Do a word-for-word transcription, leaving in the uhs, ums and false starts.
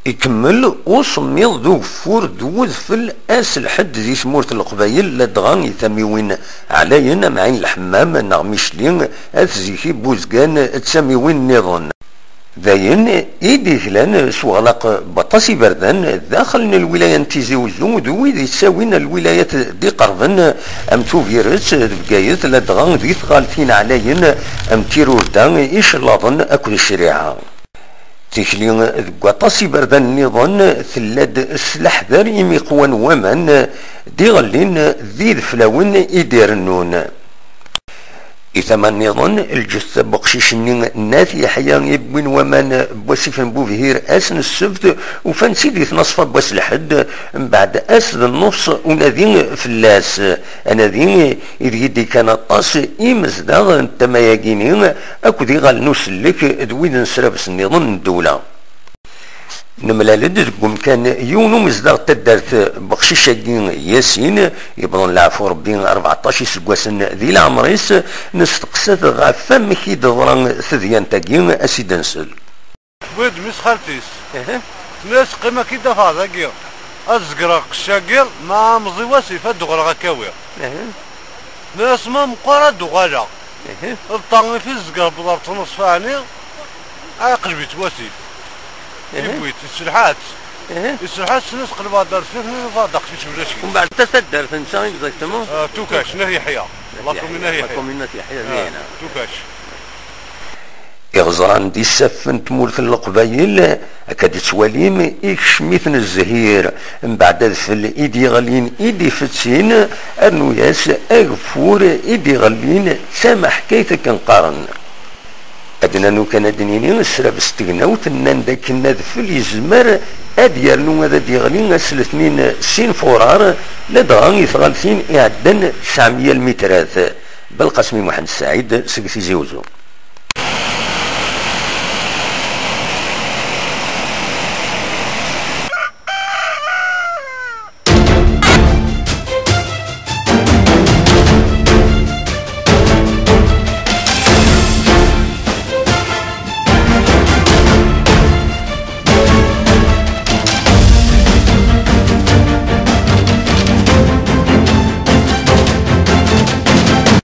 Ikemmel usemmiḍ d ugeffur d wedfel ass lḥedd di tmurt n Leqbayel, ladɣa i tamiwin ɛlayen am Ɛin Lḥemmam neɣ Micli, at zik i Buzgan d tamiwin nniḍen. Dayen i d-iglan s uɣlaq n waṭas iberdan daxel n lwilaya n Tizi Uzzu d wid yettawin lwilayat d-iqerben am Tubiret d Bgayet, ladɣa di tɣaltin ɛlayen am Tirurda, Icellaḍen akked Ccariɛa. Tikli deg waṭas iberdan nniḍen tella-d s leḥder imi qwan waman d-iɣellin d ideflawen i d-irennun. I tama nniḍen, lǧetta n uqcic-nni n At Yeḥya i wwin waman n wasif n Bubhir ass n ssebt, ufan-tt-id di tnaṣfa n wass lḥedd, mbeɛd ass d nnefṣ unadi fell-as. Anadi ideg i d-ikkan aṭas imezdaɣ n tama-agi-ni akked iɣallen usellek d wid n srabes nniḍen n ddewla. Nemlal-d deg umkan yiwen umezdaɣ n taddart n uqcic-agi, Yasin, yebḍen leɛfu Rebbi rbeɛṭac iseggasen di leɛmer-is, nesteqsa-t ɣef wamek i d-teḍra tedyant-agi, a s-id-nsel. Tewwi-d mmi-s xalti-s. Tenna-yas: "Qqim akka i d-afeɣ dagi, ad zegreɣ qecc-agi, ma meẓi wasif ad d-uɣaleɣ ad k-awiɣ." Tenna-yas: "Ma meqqar ad d-uɣaleɣ." Ihi. Ṭṭa i t-izger bḍar ttneṣfani, aqleb yettwasif. Ihi. Iwwi-t, iselḥa-tt. Ihi. Iselḥa-tt, snes qelbeɣ-d ar deffir, nniḍ-aɣ-d aqcic ulac-it. Umbeɛd ta taddart netta exactement? Ah, Tukac, n At Yeḥya. La commune At Yeḥya. La commune At Yeḥya, ah, dihin. Tukac. Iɣeẓran d isaffen n tmurt n Leqbayel, akka d-tettwalim, ikcem-iten zzhir. Mbeɛd adfel i d-yeɣlin, i d-ifettin, rnu-yas ageffur i d-iɣellin, d tamaḥkayt akken qqaren. Ad nanu kan ad d-nini, srabes n tegnawt nnan-d akken adfel yezmer ad yernu ad d-yeɣli ass letnin sin furar, ladɣa i tɣaltin iɛeddan tesɛemya lmitrat. Belqasmi Muḥend Saɛid seg Tizi Uzzu.